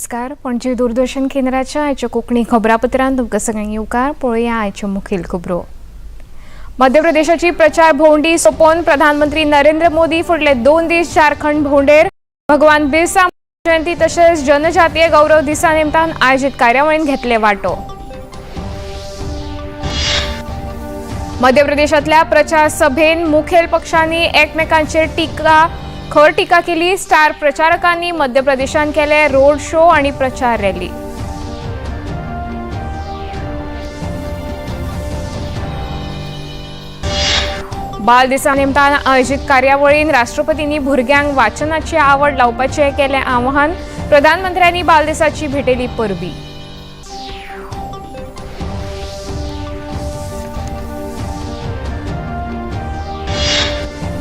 नमस्कार. पणजी दूरदर्शन केंद्राच्या आयच्या कोंकणी खबरापत्रांत तुमकां सगळ्यांक येवकार. पळोवया आयच्यो मुखेल खबरो. मध्य प्रदेशाची प्रचार भोंवडी सोंपोवन प्रधानमंत्री नरेंद्र मोदी फुडले 2 दीस झारखंड भोंवडेर. भगवान बिरसा जयंती तशेंच जनजातीय गौरव दिसा निमतान आयोजीत कार्यावळींत घेतले वांटो. मध्य प्रदेशांतल्या प्रचार सभेन मुखेल पक्षांनी एकमेकांचेर खर टीका केली. स्टार प्रचारकांनी मध्य प्रदेशांत केले रोड शो आणि प्रचार रॅली. बाल दिसा निमतान आयोजीत कार्यावळीन राष्ट्रपतींनी भुरग्यांक वाचनाची आवड लावपाचें केलें आवाहन. प्रधानमंत्र्यांनी बालदिसाची भेटयली परबी.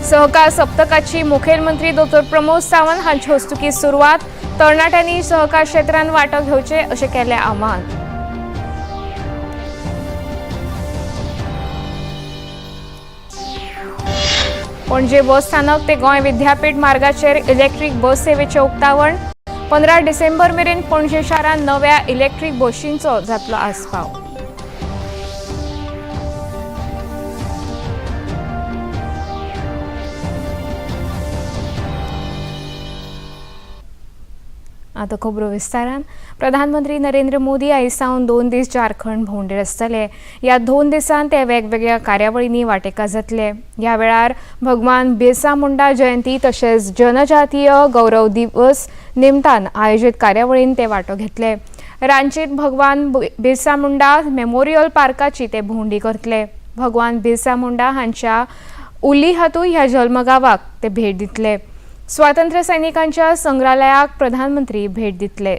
सहकार सप्तकाची मुखेलमंत्री दोतोर प्रमोद सावंत हांचे हस्तुकीं सुरवात. तरणाट्यांनी सहकार क्षेत्रांत वांटो घेवचे अशें केलें आवाहन. पणजे बस स्थानक ते गोंय विद्यापीठ मार्गाचेर इलेक्ट्रीक बस सेवेचें उक्तावण. 15 डिसेंबर मेरेन पणजे शारांत नव्या इलेक्ट्रीक बशींचो जातलो आस्पाव. आतां खबरो विस्तारान. प्रधानमंत्री नरेंद्र मोदी आयज सावन 2 दीस झारखंड भोंवडेर आसतले. ह्या 2 दिसांत ते वेगवेगळ्या कार्यावळींनी वांटेकार जातले. ह्या वेळार भगवान बिरसा मुंडा जयंती तशेंच जनजातीय गौरव दिवस निमतान आयोजीत कार्यावळींत ते वांटो घेतले. रांचीत भगवान बिरसा मुंडा मेमोरियल पार्काची ते भोंवडी करतले. भगवान बिरसा मुंडा हांच्या उलीहातू ह्या जल्मगांवाक ते भेट दितले. स्वातंत्र्य सैनिकांच्या संग्रहालयाक प्रधानमंत्री भेट दितले.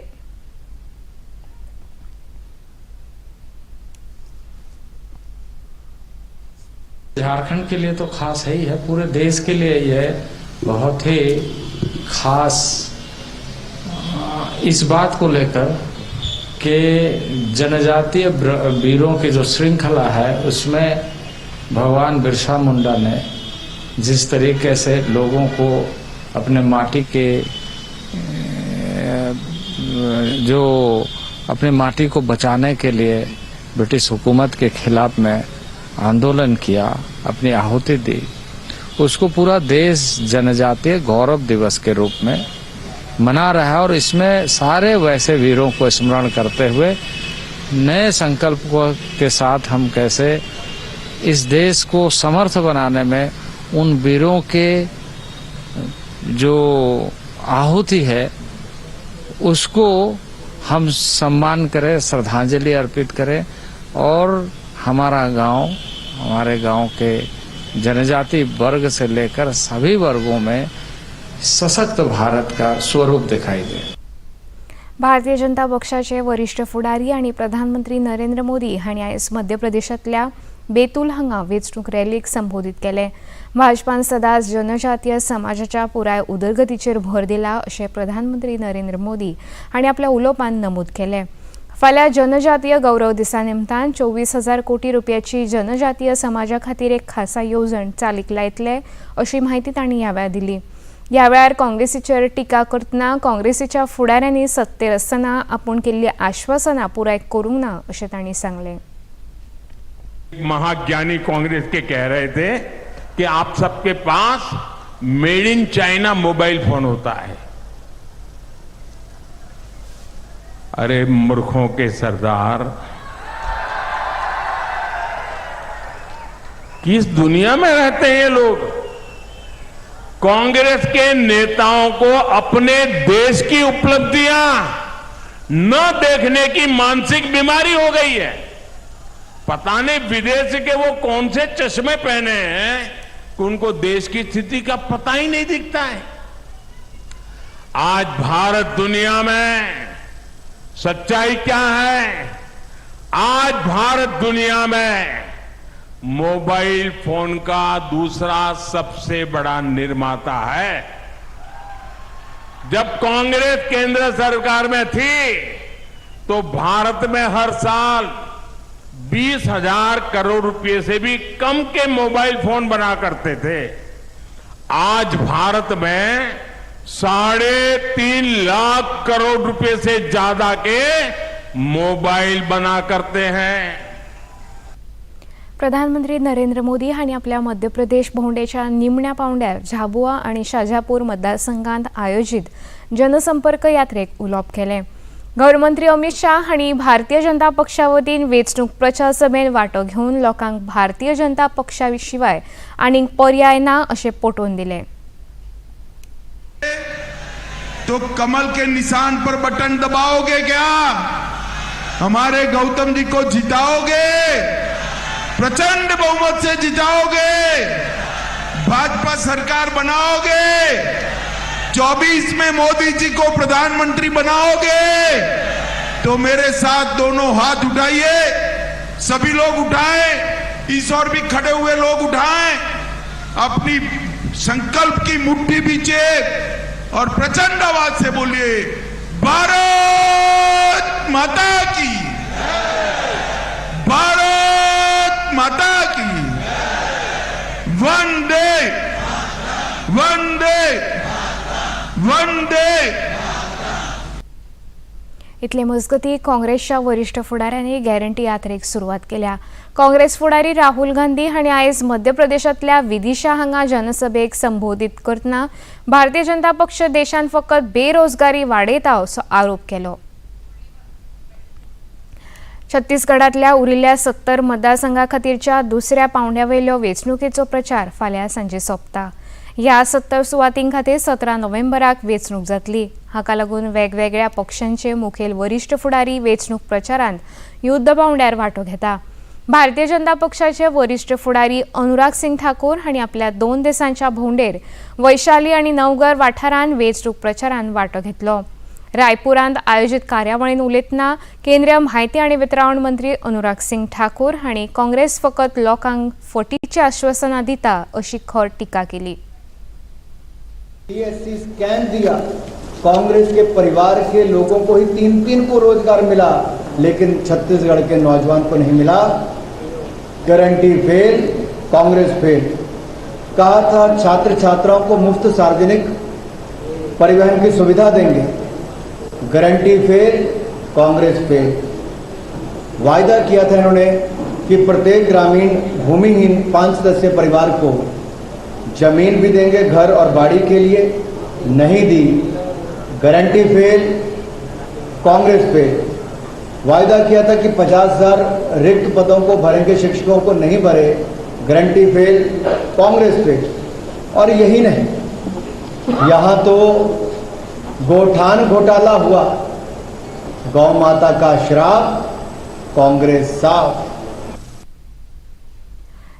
झारखंड के लिए तो खास है ही है, पूरे देश के लिए यह बहुत ही खास इस बात को लेकर कि जनजातीय वीरों की जो श्रृंखला है उसमें भगवान बिरसा मुंडा ने जिस तरीके से लोगों को अपने माटी के जो अपने माटी को बचाने के लिए ब्रिटिश हुकूमत के खिलाफ में आंदोलन किया, अपनी आहुति दी, उसको पूरा देश जनजातीय गौरव दिवस के रूप में मना रहा है। और इसमें सारे वैसे वीरों को स्मरण करते हुए नए संकल्प के साथ हम कैसे इस देश को समर्थ बनाने में उन वीरों के जो आहुति है उसको हम सम्मान करें, श्रद्धांजलि अर्पित करें और हमारा गांव, हमारे गांव के जनजाति वर्ग से लेकर सभी वर्गों में सशक्त भारत का स्वरूप दिखाई दे। भारतीय जनता पक्षाचे वरिष्ठ फुडारी आणि प्रधानमंत्री नरेंद्र मोदी हांणी आयज मध्य प्रदेशांतल्या बेतूल हांगा वेंचणूक रॅलीक संबोधीत केलें. भाजपान सदांच जनजातीय समाजाच्या पुराय उदरगतीचेर भर दिला अशें प्रधानमंत्री नरेंद्र मोदी हांणी आपल्या उलोवपांत नमूद केलें. फाल्यां जनजातीय गौरव दिसा निमतान 24,000 कोटी रुपयाची जनजातीय समाजा खातीर एक खासा येवजण चालीक लायतले अशी म्हायती तांणी ह्या वेळार दिली. ह्या वेळार काँग्रेसीचेर टिका करतना काँग्रेसीच्या फुडाऱ्यांनी सत्तेर आसतना आपूण केल्ली आश्वासनां पुराय करूंक ना अशें तांणी सांगलें. महाज्ञानी कांग्रेस के कह रहे थे कि आप सबके pass made in China mobile phone होता है। अरे मूर्खों के सरदार, किस दुनिया में रहते हैं ये लोग? कांग्रेस के नेताओं को अपने देश की उपलब्धियां न देखने की मानसिक बीमारी हो गई है। पता नहीं विदेश के वो कौन से चश्मे पहने हैं कि उनको देश की स्थिति का पता ही नहीं दिखता है। आज भारत दुनिया में सच्चाई क्या है? आज भारत दुनिया में मोबाइल फोन का दूसरा सबसे बड़ा निर्माता है। जब कांग्रेस केंद्र सरकार में थी तो भारत में हर साल 20,000 करोड़ रुपए से भी कम के मोबाइल फोन बना करते थे। आज भारत में 3.5 लाख करोड़ रुपए से ज्यादा के मोबाइल बना करते हैं। प्रधानमंत्री नरेंद्र मोदी हांणी आपल्या मध्य प्रदेश भोंवडेच्या निमण्या पावंड्यार झाबुआ आनी शाजापूर मतदारसंघात आयोजीत जनसंपर्क यात्रेक उलोवप केलें। गृहमंत्री अमित शाह हांणी भारतीय जनता पक्षा वतीन वेंचणूक प्रचार सभेन वांटो घेवन लोकांक भारतीय जनता पक्षा शिवाय आनीक पर्याय ना अशें पटोवन दिलें। तो कमल के निशान पर बटन दबाओगे क्या? हमारे गौतम जी को जिताओगे? प्रचंड बहुमत से जिताओगे? भाजपा सरकार बनाओगे? 24 में मोदी जी को प्रधानमंत्री बनाओगे? तो मेरे साथ दोनों हाथ उठाइए, सभी लोग उठाएं, इस और भी खड़े हुए लोग उठाएं, अपनी संकल्प की मुट्ठी पीछे और प्रचंड आवाज से बोलिए, भारत माता की, भारत माता की, वंदे वंदे वंदे। इतले मजगती काँग्रेसच्या वरिष्ठ फुडाऱ्यांनी गॅरंटी यात्रेक सुरवात केल्या। काँग्रेस फुडारी राहुल गांधी हांणी आयज मध्य प्रदेशांतल्या विदिशा हांगा जनसभेक संबोधीत करतना भारतीय जनता पक्ष देशांत फकत बेरोजगारी वाडयता असो आरोप केलो। छत्तीसगडांतल्या उरिल्ल्या 70 मतदारसंघा खातीरच्या दुसऱ्या पावंड्या वयलो वेंचणुकेचो प्रचार फाल्यां सांजे सोंपता। ह्या 70 सुवातीं खातीर 17 नोव्हेंबराक वेंचणूक जातली। हाका लागून वेगवेगळ्या पक्षांचे मुखेल वरिष्ठ फुडारी वेंचणूक प्रचारांत युद्ध पावंड्यार वांटो घेता। भारतीय जनता पक्षाचे वरिष्ठ फुडारी अनुराग सिंग ठाकूर हांणी आपल्या 2 दिसांच्या भोंवडेर वैशाली आनी नवगर वाठारांत वेंचणूक प्रचारांत वांटो घेतलो। रायपुरांत आयोजीत कार्यावळीन उलयतना केंद्रीय म्हायती आनी वितरावण मंत्री अनुराग सिंग ठाकूर हांणी काँग्रेस फकत लोकांक फटीचीं आश्वासनां दिता अशी खर टिका केली। डीएससी स्कैम दिया, कांग्रेस के परिवार के लोगों को ही 3-3 को रोजगार मिला, लेकिन छत्तीसगढ़ के नौजवान को नहीं मिला। Guarantee fail, Congress fail. कहा था छात्र छात्राओं को मुफ्त सार्वजनिक परिवहन की सुविधा देंगे, गारंटी फेल, कांग्रेस फेल। वायदा किया था इन्होंने कि प्रत्येक ग्रामीण भूमिहीन 5 सदस्य परिवार को जमीन भी देंगे घर और बाड़ी के लिए, नहीं दी, गारंटी फेल, कांग्रेस फेल। वायदा किया था कि 50,000 रिक्त पदों को भरेंगे, शिक्षकों को नहीं भरे, गारंटी फेल, कांग्रेस फेल। और यही नहीं, यहाँ तो गोठान घोटाला हुआ, गौ माता का श्राप, कांग्रेस साफ।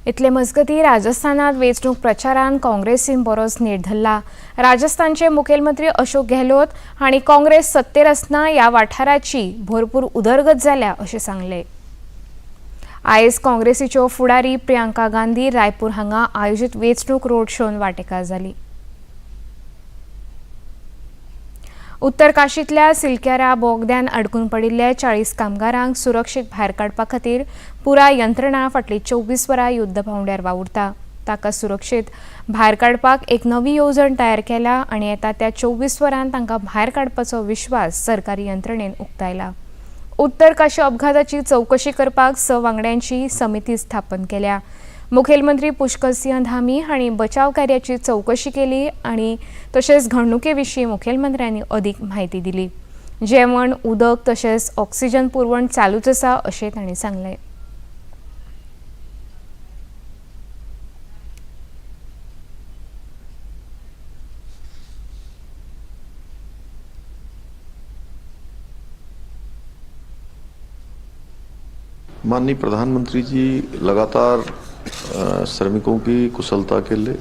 इतले मजगती राजस्थानात वेंचणूक प्रचारान काँग्रेसीन बरोच नेट धरला। राजस्थानचे मुखेलमंत्री अशोक गेहलोत हांणी काँग्रेस सत्तेर आसतना ह्या वाठाराची भरपूर उदरगत जाल्या अशें सांगलें। आयज काँग्रेसीच्यो फुडारी प्रियंका गांधी रायपूर हांगा आयोजीत वेंचणूक रोड शोन वांटेकार जाली। उत्तर काशींतल्या सिलक्यारा बोगद्यान अडकून पडिल्ल्या 40 कामगारांक सुरक्षीत भायर काडपा खातीर पुराय यंत्रणा फाटलीं 24 वरां युद्ध पावंड्यार वावुरता। ताका सुरक्षीत भायर काडपाक एक नवी येवजण तयार केल्या आनी येता त्या 24 वरांत तांकां भायर काडपाचो विश्वास सरकारी यंत्रणेन उक्तायला। उत्तर काशी अपघाताची चवकशी करपाक 6 वांगड्यांची समिती स्थापन केल्या। मुखेलमंत्री पुष्कर सिंह धामी हांणी बचाव कार्याची चवकशी केली आनी तशेंच घडणुके विशीं मुखेलमंत्र्यांनी अदीक म्हायती दिली। जेवण, उदक तशेंच ऑक्सिजन पुरवण चालूच आसा अशें तांणी सांगलें। माननीय प्रधानमंत्री जी लगातार श्रमिकों की कुशलता के लिए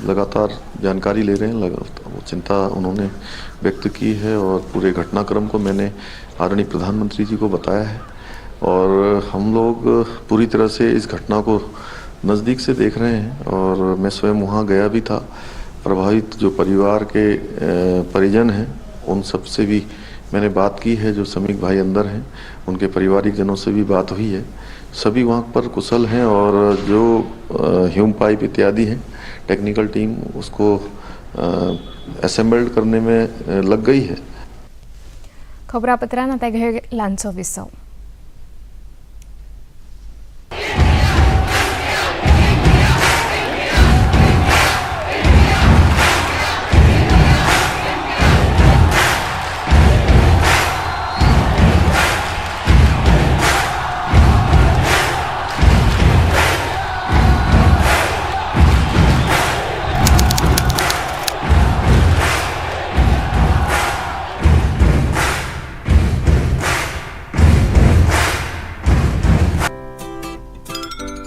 लगातार जानकारी ले रहे हैं, लगातार वो चिंता उन्होंने व्यक्त की है और पूरे घटनाक्रम को मैंने आदरणीय प्रधानमंत्री जी को बताया है और हम लोग पूरी तरह से इस घटना को नज़दीक से देख रहे हैं और मैं स्वयं वहाँ गया भी था। प्रभावित जो परिवार के परिजन हैं उन सब से भी मैंने बात की है, जो श्रमिक भाई अंदर हैं उनके पारिवारिक जनों से भी बात हुई है। सभी वहाँ पर कुशल हैं और जो ह्यूम पाइप इत्यादि हैं, टेक्निकल टीम उसको असेंबल्ड करने में लग गई है। खबरापत्रान आतां घेवया ल्हानसो विसव।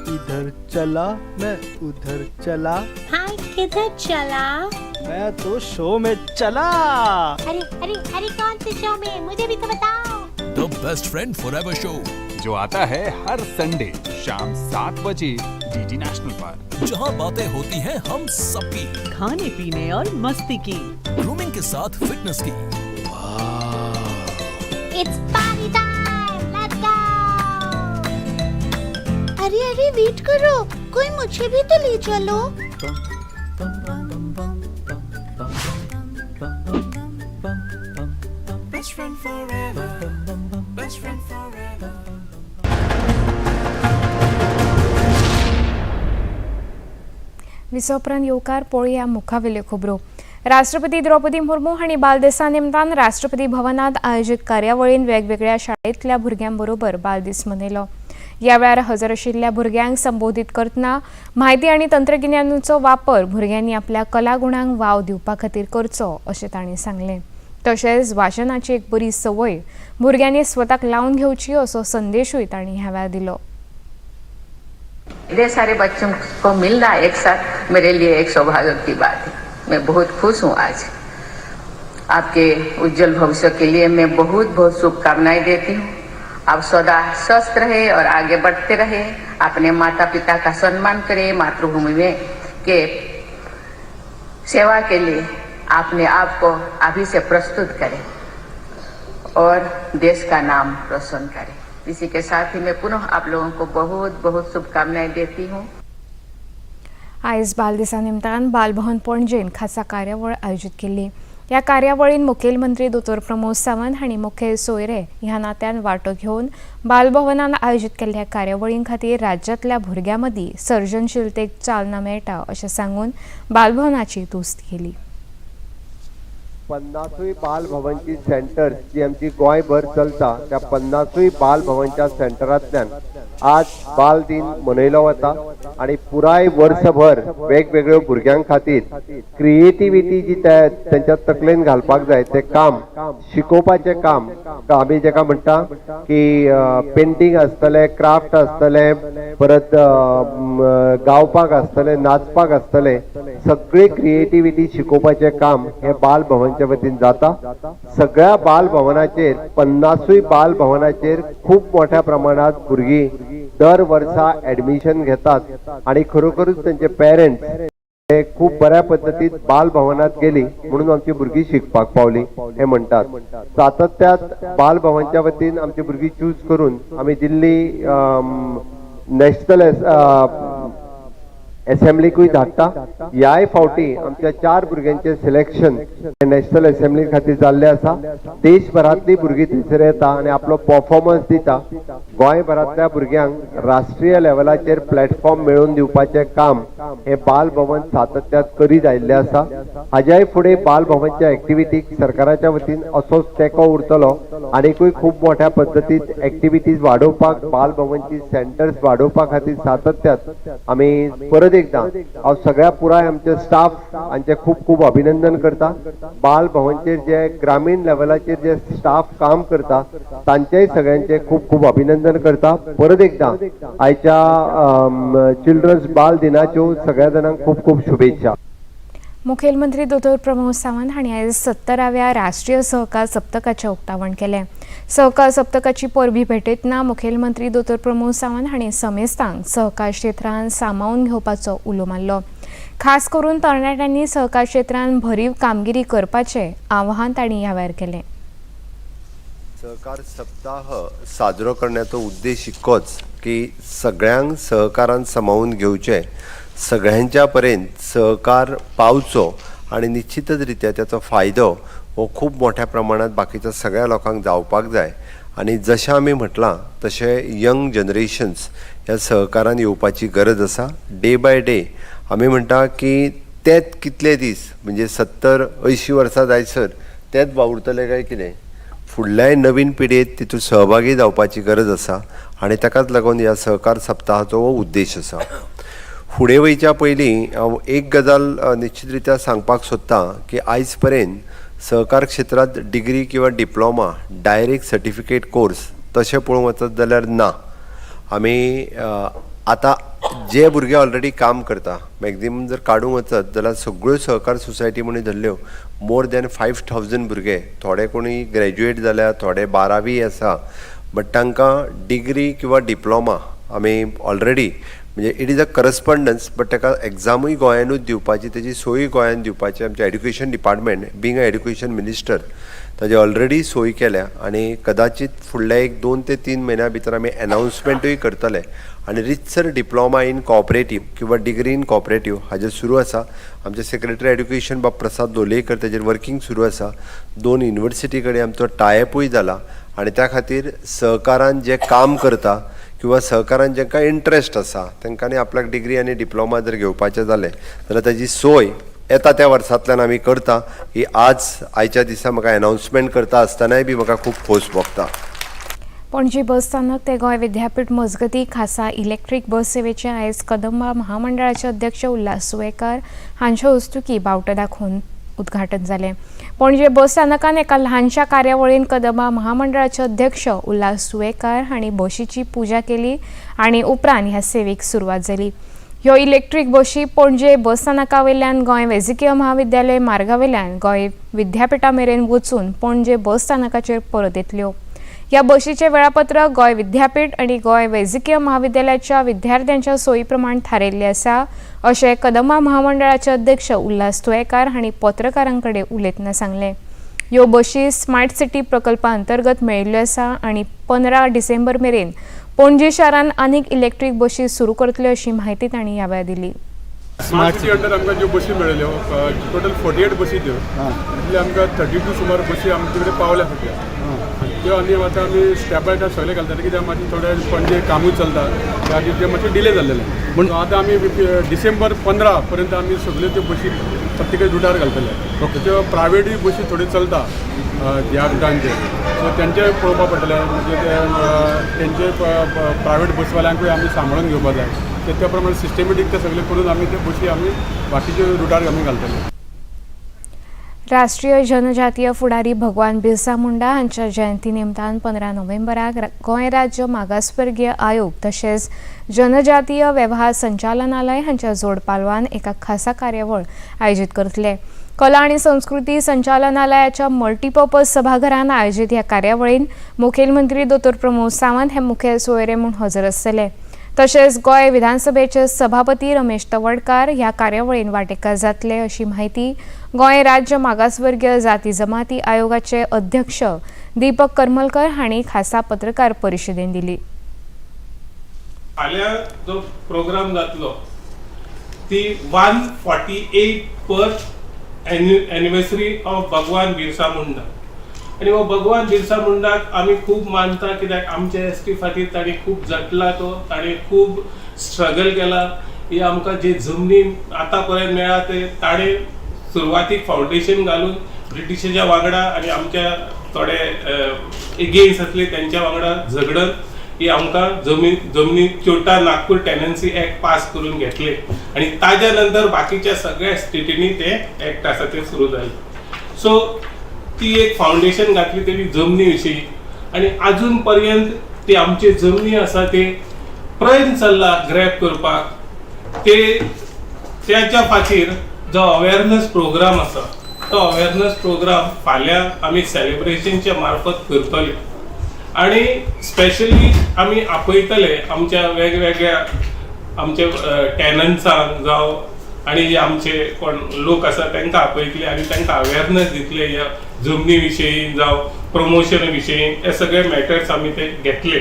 इधर चला मैं उधर चला, हाय किधर चला? मैं तो शो में चला। अरे अरे अरे कौन से शो में, मुझे भी तो बताओ। The best friend forever show जो आता है हर संडे शाम 7 बजे डीडी नेशनल पर, जहां बातें होती हैं हम सबकी, खाने पीने और मस्ती की, ग्रूमिंग के साथ फिटनेस की। It's party time, let's go. अरे अरे वेट करो, कोई मुझे भी तो ले चलो। विसव उपरांत येवकार पळोवया मुखावेल्यो खबरो। राष्ट्रपती द्रौपदी मुर्मू हांणी बालदिसा निमतान राष्ट्रपती भवनांत आयोजीत कार्यावळीन वेगवेगळ्या शाळेंतल्या भुरग्यां बरोबर बालदीस मनयलो। ह्या वेळार हजर आशिल्ल्या भुरग्यांक संबोधीत करतना म्हायती आनी तंत्रगिन्यानाचो वापर भुरग्यांनी आपल्या कलागुणांक वाव दिवपा खातीर करचो अशें तांणी सांगलें। तशेंच वाचनाची एक बरी संवय भुरग्यांनी स्वताक लावन घेवची असो संदेशूय तांणी ह्या वेळार दिलो। इतने सारे बच्चों को मिलना एक साथ मेरे लिए एक सौभाग्य की बात है। मैं बहुत खुश हूँ आज। आपके उज्जवल भविष्य के लिए मैं बहुत बहुत शुभकामनाएं देती हूँ। आप सदा स्वस्थ रहे और आगे बढ़ते रहे। अपने माता पिता का सम्मान करें। मातृभूमि में के सेवा के लिए अपने आप को अभी से प्रस्तुत करें और देश का नाम रोशन करें। इसी के साथ ही मैं पुनः आप लोगों को बहुत बहुत शुभकामनाएं देती हूँ। आयज बालदिसा निमतान बालभवन पणजेन खासा कार्यावळ आयोजीत केल्ली। ह्या कार्यावळीन मुखेलमंत्री दोतोर प्रमोद सावंत हांणी मुखेल सोयरे ह्या नात्यान वांटो घेवन बालभवनान आयोजीत केल्ल्या कार्यावळीं खातीर राज्यांतल्या भुरग्यां मदीं सर्जनशीलतेक चालना मेळटा अशें सांगून बालभवनाची तुस्त केली। 50 बाल भवनची सेंटर्स जी आमची गोंयभर चलता त्या 50 बाल भवनच्या सेंटरांतल्यान आज बाल दिन मनयलो वता आनी पुराय वर्सभर वेगवेगळ्यो भुरग्यां खातीर क्रिएटिविटी जी तेंच्या तकलेन घालपाक जाय ते काम शिकोवपाचें काम आमी जेका म्हणटा की पेंटींग आसतलें, क्राफ्ट आसतलें, परत गावपाक आसतलें, नाचपाक आसतलें, सगळी क्रिएटिविटी शिकोवपाचें काम हें बाल भवनच्या वतीन जाता। सगळ्या बाल भवनाचेर 50 बाल भवनाचेर खूब मोठ्या प्रमाणात भुरगीं दर वर्सा ऍडमिशन घेतात आनी खरोखरूच तेंचे पेरंट्स हे खूब बऱ्या पद्दतीन बाल भवनात गेली म्हणून आमची भुरगीं शिकपाक पावली हे म्हणटात। सातत्यात बाल भवनच्या वतीन आमची भुरगीं चूज करून आमी दिल्ली नॅशनल एसेंब्लीकूय धाडटा। ह्याय फावटी आमच्या 4 भुरग्यांचे सिलेक्शन नॅशनल एसेंब्ली खातीर जाल्लें आसा। देशभरांतली भुरगीं थंयसर येता आनी आपलो परफॉर्मन्स दिता। गोंयभरांतल्या भुरग्यांक राष्ट्रीय लेवलाचेर प्लॅटफॉर्म मेळोवन दिवपाचें काम हें बाल भवन सातत्यात करीत आयिल्लें आसा। हाज्याय फुडें बाल भवनच्या एक्टिविटीक सरकाराच्या वतीन असोच तेंको उरतलो आनीकूय खूब मोठ्या पद्दतीन एक्टिविटीज वाडोवपाक बाल भवनची सेंटर्स वाडोवपा खातीर सातत्यात आमी परत एकदा हांव सगळ्या पुराय आमचे स्टाफ हांचे खूब खूब अभिनंदन करता। बाल भवनचेर जे ग्रामीण लेवलाचेर जे स्टाफ काम करता तांचेय सगळ्यांचे खूब खूब अभिनंदन करता। परत एकदा आयच्या चिल्ड्रन्स बाल दिनाच्यो सगळ्या जाणांक खूब खूब शुभेच्छा। मुखेलमंत्री दोतोर प्रमोद सावंत हांणी आयज 70व्या राष्ट्रीय सहकार सप्तकाचें उक्तावण केलें। सहकार सप्तकाची परबी भेटयतना मुखेलमंत्री दोतोर प्रमोद सावंत हांणी समेस्तांक सहकार क्षेत्रांत सामावून घेवपाचो उलो मारलो। खास करून तरणाट्यांनी सहकार क्षेत्रांत भरीव कामगिरी करपाचें आवाहन तांणी ह्या वेळार केलें। सहकार सप्ताह साजरो करण्याचो उद्देश इतकोच की सगळ्यांक सहकारान सामावून घेवचें, सगळ्यांच्या पर्यंत सहकार पावचो आनी निश्चितच रित्या त्याचो फायदो हो खूब मोठ्या प्रमाणात बाकीच्या सगळ्या लोकांक जावपाक जाय. आनी जशें आमी म्हटलां तशें यंग जनरेशन्स ह्या सहकारान येवपाची गरज आसा. डे बाय डे आमी म्हणटा की तेच कितले दीस म्हणजे 70-80 वर्सां जायसर तेच वावुरतले काय कितें, फुडल्याय नवीन पिढयेत तितूंत सहभागी जावपाची गरज आसा आनी ताकाच लागून ह्या सहकार सप्ताहाचो हो उद्देश आसा. फुडें वयच्या पयलीं हांव एक गजाल निश्चित रित्या सांगपाक सोदतां की आयज पर्यंत सहकार क्षेत्रांत डिग्री किंवा डिप्लोमा डायरेक्ट सर्टिफिकेट कोर्स तशें पळोवंक वचत जाल्यार ना. आमी आतां जे भुरगे ऑलरेडी काम करता मॅक्झिमम जर काडूंक वचत जाल्यार सगळ्यो सहकार सोसायटी म्हणून धरल्यो मोर दॅन 5000 भुरगे, थोडे कोणी ग्रॅज्युएट जाल्या, थोडे 12वी आसा, बट तांकां डिग्री किंवा डिप्लोमा आमी ऑलरेडी म्हणजे it is a correspondence, but ताका एग्जामूय गोंयानूच दिवपाची, तेजी सोय गोंयान दिवपाची आमचें education department being a education minister ताजी ऑलरेडी सोय केल्या आनी कदाचीत फुडल्या एक 2 ते 3 म्हयन्या भितर आमी एनावन्समेंटूय करतले आनी रितसर डिप्लोमा इन कॉपरेटीव किंवा डिग्री इन कॉपरेटीव हाजेर सुरू आसा. आमचे सेक्रेटरी एड्युकेशन बाब प्रसाद लोलयेकर ताजेर वर्कींग सुरू आसा. 2 युनिवर्सिटी कडेन आमचो टायअपूय जाला आनी त्या खातीर सहकारान जे काम करता किंवा सहकारान जांकां इंट्रस्ट आसा तांकां आपल्याक डिग्री आनी डिप्लोमा जर घेवपाचें जालें जाल्यार ताजी सोय येता त्या वर्सांतल्यान आमी करता. ही आज आयच्या दिसा म्हाका एनावन्समेंट करता आसतनाय बी म्हाका खूब खोस भोगता. पणजी बस स्थानक ते गोंय विद्यापीठ मजगती खासा इलेक्ट्रीक बस सेवेचे आयज कदंबा महामंडळाचे अध्यक्ष उल्हास सुवेकर हांचे हस्तुकीं बावटो दाखोवन उद्घाटन जालें. पणजे बस स्थानकान एका ल्हानशा कार्यावळीन कदंबा महामंडळाचे अध्यक्ष उल्हास सुवेकर हांणी बशीची पुजा केली आनी उपरांत ह्या सेवेक सुरवात जाली. ह्यो इलेक्ट्रीक बशी पणजे बस स्थानका वयल्यान गोंय वैजकीय महाविद्यालय मार्गा वयल्यान गोंय विद्यापिठा मेरेन वचून पणजे बस स्थानकाचेर परत येतल्यो. ह्या बशीचें वेळापत्रक गोंय विद्यापीठ आनी गोंय वैजकीय महाविद्यालयाच्या विद्यार्थ्यांच्या सोयी प्रमाण थारायिल्लें आसा अशें कदंबा महामंडळाचे अध्यक्ष उल्हास तुयेंकार हांणी पत्रकारां कडेन उलयतना सांगलें. ह्यो बशी स्मार्ट सिटी प्रकल्पा अंतर्गत मेळिल्ल्यो आसा आनी 15 डिसेंबर मेरेन पणजी शारांत आनीक इलेक्ट्रीक बशी सुरू करतल्यो अशी म्हायती तांणी ह्या वेळार दिली. स्मार्ट सिटी अंडर आमकां ज्यो बशी मेळ्ळ्यो टोटल 48 बशी त्यो, तितले आमकां 32 सुमार बशी आमचे कडेन पावल्या सद्या. त्यो आनी आतां आमी स्टेप बाय स्टेप सगळे घालतले कित्याक मातशें थोडे पणजे कामूय चलता त्या खातीर ते मातशें डिले जाल्लेले. पूण आतां आमी डिसेंबर 15 पर्यंत आमी सगळ्यो त्यो बशी प्रत्येक रुटार घालतले. त्यो प्रायवेटूय बशी थोड्यो चलता ह्या रुटांचेर, सो तेंचें पळोवपाक पडटलें, म्हणजे तेंचे प्रायवेट बसवाल्यांकूय आमी सांबाळून घेवपाक जाय. ते त्या प्रमाणे सिस्टमॅटीक ते सगळे करून आमी ते बशी आमी बाकीचे रुटार आमी घालतले. राष्ट्रीय जनजातीय फुडारी भगवान बिरसा मुंडा हांच्या जयंती निमतान 15 नोव्हेंबराक गोंय राज्य मागासवर्गीय आयोग तशेंच जनजातीय वेव्हार संचालनालय हांच्या जोडपालवान एका खासा कार्यावळ आयोजीत करतले. कला आनी संस्कृती संचालनालयाच्या मल्टीपर्पज सभाघरान आयोजीत ह्या कार्यावळीन मुखेलमंत्री दोतोर प्रमोद सावंत हे मुखेल सोयरे म्हूण हजर आसतले. तशेंच गोंय विधानसभेचे सभापती रमेश तवडकार ह्या कार्यावळीन वांटेकार जातले अशी म्हायती गोंय राज्य मागासवर्गीय जाती जमाती आयोगाचे अध्यक्ष दीपक करमलकर हांणी खासा पत्रकार परिशदेन दिली. फाल्यां जो प्रोग्राम जातलो ती 148th anniversary of Bhagwan Birsa Munda. आनी हो भगवान बिरसा मुंडाक आमी खूब मानता कित्याक आमचे एस टी खातीर ताणें खूब झटला, तो ताणें खूब स्ट्रगल केला. ही आमकां जी जमनी आतां पर्यंत मेळ्ळा ते ताणें सुरवातीक फावंडेशन घालून ब्रिटिशाच्या वांगडा आनी आमच्या थोडे एगेन्स्ट आसले तेंच्या वांगडा झगडत ही आमकां जमनी चोटा नागपूर टेनन्सी एक्ट पास करून घेतले आनी ताज्या नंतर बाकीच्या सगळ्या स्टेटींनी ते एक्ट आसा ते सुरू जाले. सो ती एक फावंडेशन घातली तेणी जमनी विशीं आनी आजून पर्यंत ती आमची जमनी आसा ते प्रयत्न चल्ला ग्रॅब करपाक. ते त्याच्या खातीर जो अवेरनस प्रोग्राम आसा तो अवेरनस प्रोग्राम फाल्यां आमी सेलिब्रेशनच्या मार्फत करतले आनी स्पेशली आमी आपयतले आमच्या वेगवेगळ्या आमच्या टॅनन्सांक जावं आनी जे आमचे कोण लोक आसा तांकां आपयतले आनी तांकां अवेरनस दितले ह्या जमनी विशयी जावं प्रमोशन विशयी, हे सगळे मॅटर्स आमी ते घेतले.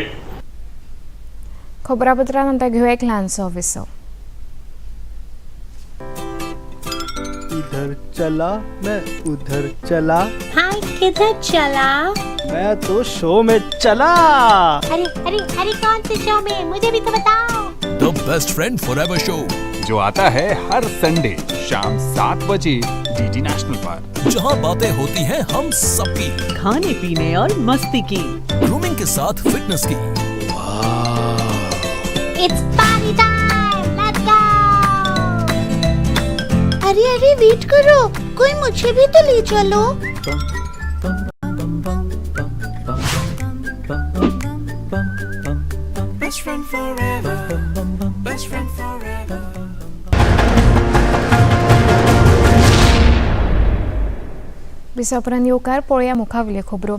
खबरापत्रां आतां घेवया एक ल्हानसो विसव. इधर चला, मैं उधर चला। भाई किधर चला? मैं तो शो में चला। अरे अरे अरे, कौन से शो में? मुझे भी तो बताओ। The best friend forever show, जो आता है हर संडे शाम 7 बजे डीडी नेशनल पर, जहां बातें होती हैं हम सबकी, खाने पीने और मस्ती की, ग्रूमिंग के साथ फिटनेस की। It's party time, let's go. अरे अरे, वेट करो, कोई मुझे भी तो ले चलो। Best friend forever. Best friend forever. विसा उपरांत येवकार. पळोवया मुखावयल्यो खबरो.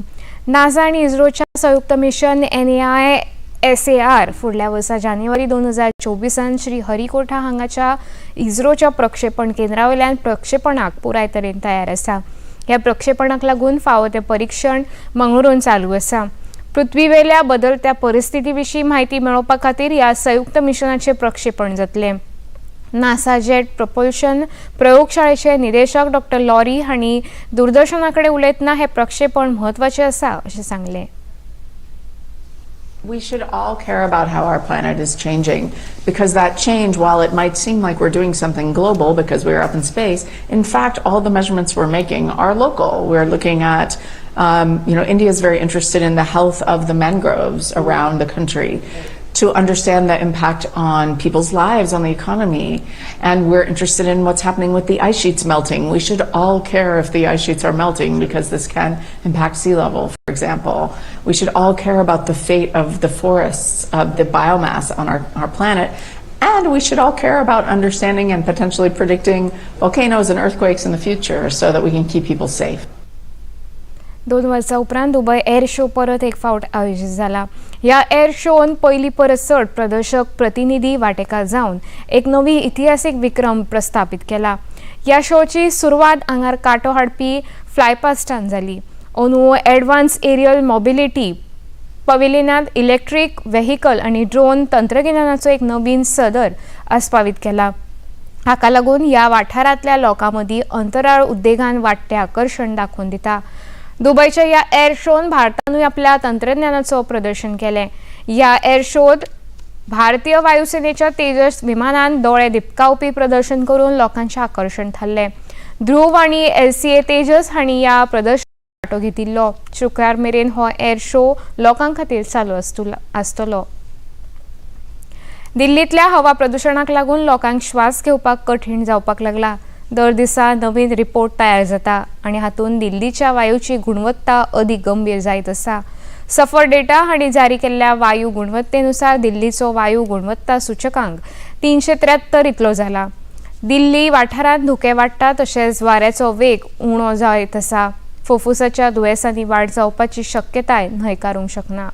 नासा आनी इस्रोच्या संयुक्त मिशन एनएआय एसएआर फुडल्या वर्सा जानेवारी 2024 श्री हरिकोठा हांगाच्या इस्रोच्या प्रक्षेपण केंद्रा वयल्यान प्रक्षेपणाक पुराय तरेन तयार आसा. ह्या प्रक्षेपणाक लागून फावो तें परिक्षण मंगळूरून चालू आसा. पृथ्वीवेल्या बदलत्या परिस्थिती विशीं म्हायती मेळोवपा खातीर ह्या संयुक्त मिशनाचें प्रक्षेपण जातलें. नासा जेट प्रपोल्शन प्रयोगशाळेचे निदेशक डॉक्टर लॉरी हांणी दूरदर्शना कडेन उलयतना हें प्रक्षेपण म्हत्वाचें आसा अशें सांगलें. We should all care about how our planet is changing, because that change, while it might seem like we're doing something global because we're up in space, in fact, all the measurements we're making are local. We're looking at, India is very interested in the health of the mangroves around the country to understand the impact on people's lives, on the economy. And we're interested in what's happening with the ice sheets melting. We should all care if the ice sheets are melting because this can impact sea level, for example. We should all care about the fate of the forests, of the biomass on our planet. And we should all care about understanding and potentially predicting volcanoes and earthquakes in the future so that we can keep people safe. 2 वर्सां उपरांत Dubai air show परत एक फावट आयोजीत जाला. ह्या air shown पयली परस चड प्रदर्शक प्रतिनिधी वांटेकार जावन एक नवी इतिहासीक विक्रम प्रस्थापीत केला. ह्या शोची सुरवात आंगार कांटो हाडपी फ्लायपास्टान जाली. अंदू एडवान्स एरियल मोबिलिटी पविलियनांत इलेक्ट्रीक व्हेकल आनी ड्रोन तंत्रगिन्यानाचो एक नवीन सदर आस्पावीत केला. हाका लागून ह्या वाठारांतल्या लोकां मदीं अंतराळ उद्देगान वाडटें आकर्शण दाखोवन दिता. दुबयच्या ह्या एअर शोन भारतानूय आपल्या तंत्रज्ञानाचो प्रदर्शन केलें. ह्या एअर शोत भारतीय वायुसेनेच्या तेजस विमानान दोळे दिपकावपी प्रदर्शन करून लोकांचें आकर्शण थारलें. ध्रुव आनी एलसीए तेजस हांणी ह्या प्रदर्शनात वांटो घेतिल्लो. शुक्रार मेरेन हो एअर शो लोकां खातीर चालू आसतलो. दिल्लींतल्या हवा प्रदुशणाक लागून लोकांक श्वास घेवपाक कठीण जावपाक लागला. दर दिसा नवीन रिपोर्ट तयार जाता आनी हातूंत दिल्लीच्या वायूची गुणवत्ता अदीक गंभीर जायत आसा. सफर डेटा हांणी जारी केल्ल्या वायू गुणवत्तेनुसार दिल्लीचो वायू गुणवत्ता सूचकांक 373 इतलो जाला. दिल्ली वाठारांत धुकें वाडटा तशेंच वाऱ्याचो वेग उणो जायत आसा. फुफ्फुसाच्या दुयेंसांनी वाड जावपाची शक्यताय न्हयकारूंक शकना.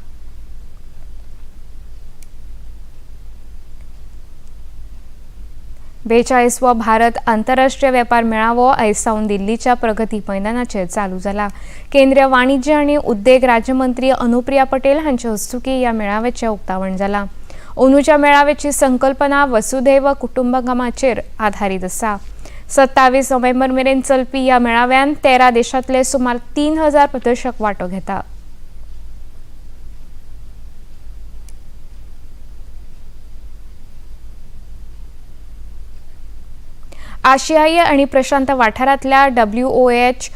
42वो भारत आंतरराष्ट्रीय वेपार मेळावो आयज सावन दिल्लीच्या प्रगती मैदानाचेर चालू जाला. केंद्रीय वाणिज्य आनी उद्देग राज्यमंत्री अनुप्रिया पटेल हांचे हस्तुकीं ह्या मेळाव्याचें उक्तावण जालां. अंदूच्या मेळाव्याची संकल्पना वसुधैव कुटुंबकमाचेर आधारीत आसा. 27 नोव्हेंबर मेरेन चलपी ह्या मेळाव्यान 13 देशांतले सुमार 3000 प्रदर्शक वांटो घेता. आशियाई आनी प्रशांत वाठारांतल्या डब्ल्यूओएच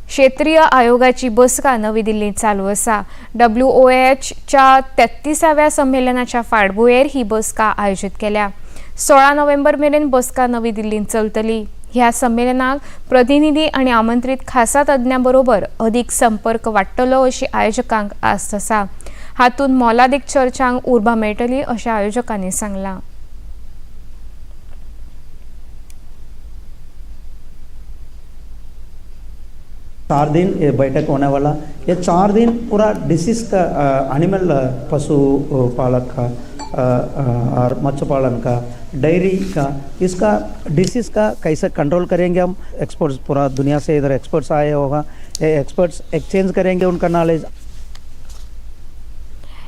क्षेत्रीय आयोगाची बसका नवी दिल्लींत चालू आसा. डब्ल्यूओएचच्या 33व्या संमेलनाच्या फाटभुंयेर ही बसका आयोजीत केल्या. 16 नोव्हेंबर मेरेन बसका नवी दिल्लींत चलतली. ह्या संमेलनाक प्रतिनिधी आनी आमंत्रीत खासा तज्ञां बरोबर अदीक संपर्क वाडटलो अशी आयोजकांक आस्त आसा. हातूंत मोलादीक चर्चांक उर्बा मेळटली अशें आयोजकांनी सांगलां. 4 दिन ये बैठक होने वाला. ये 4 दिन पूरा डिसीज का, एनिमल पशु पालक का और मत्स्य पालन का, डेयरी का, इसका डिसीज का कैसे कंट्रोल करेंगे हम. एक्सपर्ट्स पूरा दुनिया से इधर एक्सपर्ट्स आए होगा, ये एक्सपर्ट्स एक्सचेंज करेंगे उनका नॉलेज.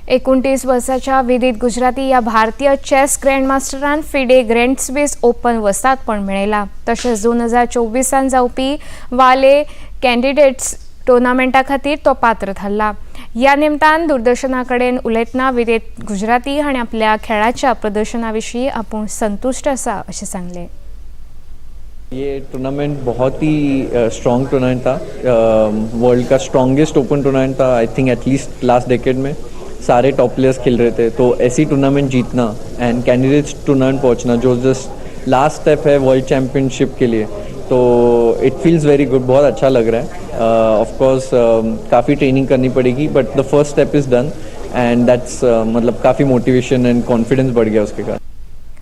29 वर्साच्या विदित गुजराती ह्या भारतीय चॅस ग्रँडमास्टरान फिडे ग्रँड स्विस ओपन वस्तादपण मेळयला. तशेंच 2024 जावपी वाले कॅन्डिडेट्स टुर्नामेंटा खातीर तो पात्र थारला. ह्या निमतान दूरदर्शना कडेन उलयतना विदित गुजराती हाणें आपल्या खेळाच्या प्रदर्शना विशीं आपूण संतुश्ट आसा अशें सांगलें. ये टूर्नामेंट बहुत ही स्ट्रॉन्ग टूर्नामेंट था. वर्ल्ड का स्ट्रॉन्गेस्ट ओपन टूर्नामेंट था I think at least last decade में. सारे टॉप प्लेयर्स खेल रहे थे, तो ऐसी टूर्नामेंट जीतना एंड कैंडिडेट्स टूर्नामेंट पहुंचना जो जस्ट लास्ट स्टेप है वर्ल्ड चैम्पियनशिप के लिए, तो it feels very good. बहुत अच्छा लग रहा है. ऑफ कोर्स काफ़ी ट्रेनिंग करनी पड़ेगी, but the first step is done and that's मतलब काफ़ी मोटिवेशन एंड कॉन्फिडेंस बढ़ गया उसके कारण.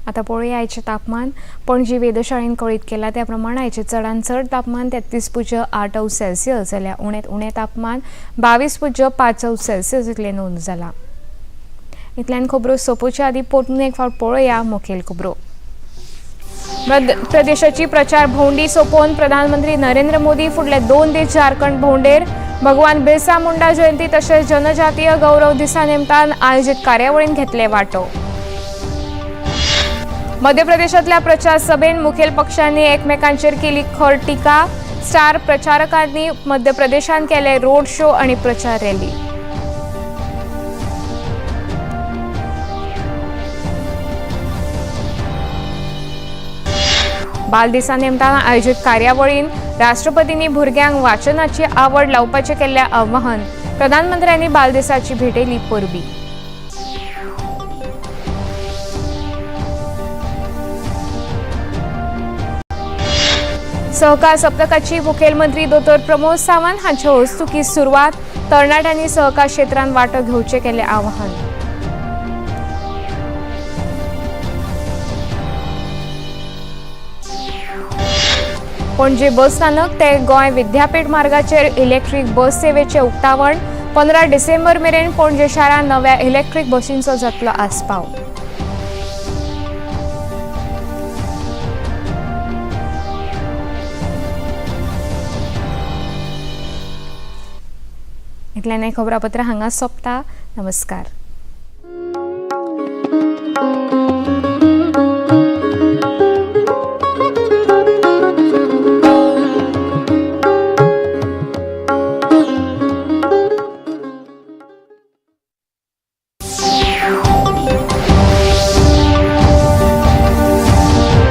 आता पळोवया आयचें तापमान. पणजी वेधशाळेन कळीत केलां त्या प्रमाण आयचें चडांत चड तापमान 33.8 अंश सेल्सियस जाल्यार उण्यांत उणें तापमान 22.5 अंश सेल्सियस इतलें नोंद जालां. इतल्यान खबरो सोंपोवच्या आदीं परतून एक फावट पळोवया मुखेल खबरो. प्रदेशाची प्रचार भोंवडी सोंपोवन प्रधानमंत्री नरेंद्र मोदी फुडले 2 दीस झारखंड भोंवडेर. भगवान बिरसा मुंडा जयंती तशेंच जनजातीय गौरव दिसा निमतान आयोजीत कार्यावळींत घेतले वांटो. मध्य प्रदेशांतल्या प्रचार सभेन मुखेल पक्षांनी एकमेकांचेर केली खर टिका. स्टार प्रचारकांनी मध्य प्रदेशांत केले रोड शो आणि प्रचार रॅली. बालदिसा निमतान आयोजीत कार्यावळींत राष्ट्रपतींनी भुरग्यांक वाचनाची आवड लावपाचें केल्लें आवाहन. प्रधानमंत्र्यांनी बालदिसाची भेटयली परबी. सहकार सप्तकाची मुखेलमंत्री दोतोर प्रमोद सावंत हांचे हस्तुकीं सुरवात. तरणाट्यांनी सहकार क्षेत्रांत वांटो घेवचें केलें आवाहन. पणजे बस स्थानक ते गोंय विद्यापीठ मार्गाचेर इलेक्ट्रीक बस सेवेचें उक्तावण. 15 डिसेंबर मेरेन पणजे शारांत नव्या इलेक्ट्रीक बसींचो जातलो आस्पाव. इतल्यान खबरापत्र हांगा सोंपता. नमस्कार.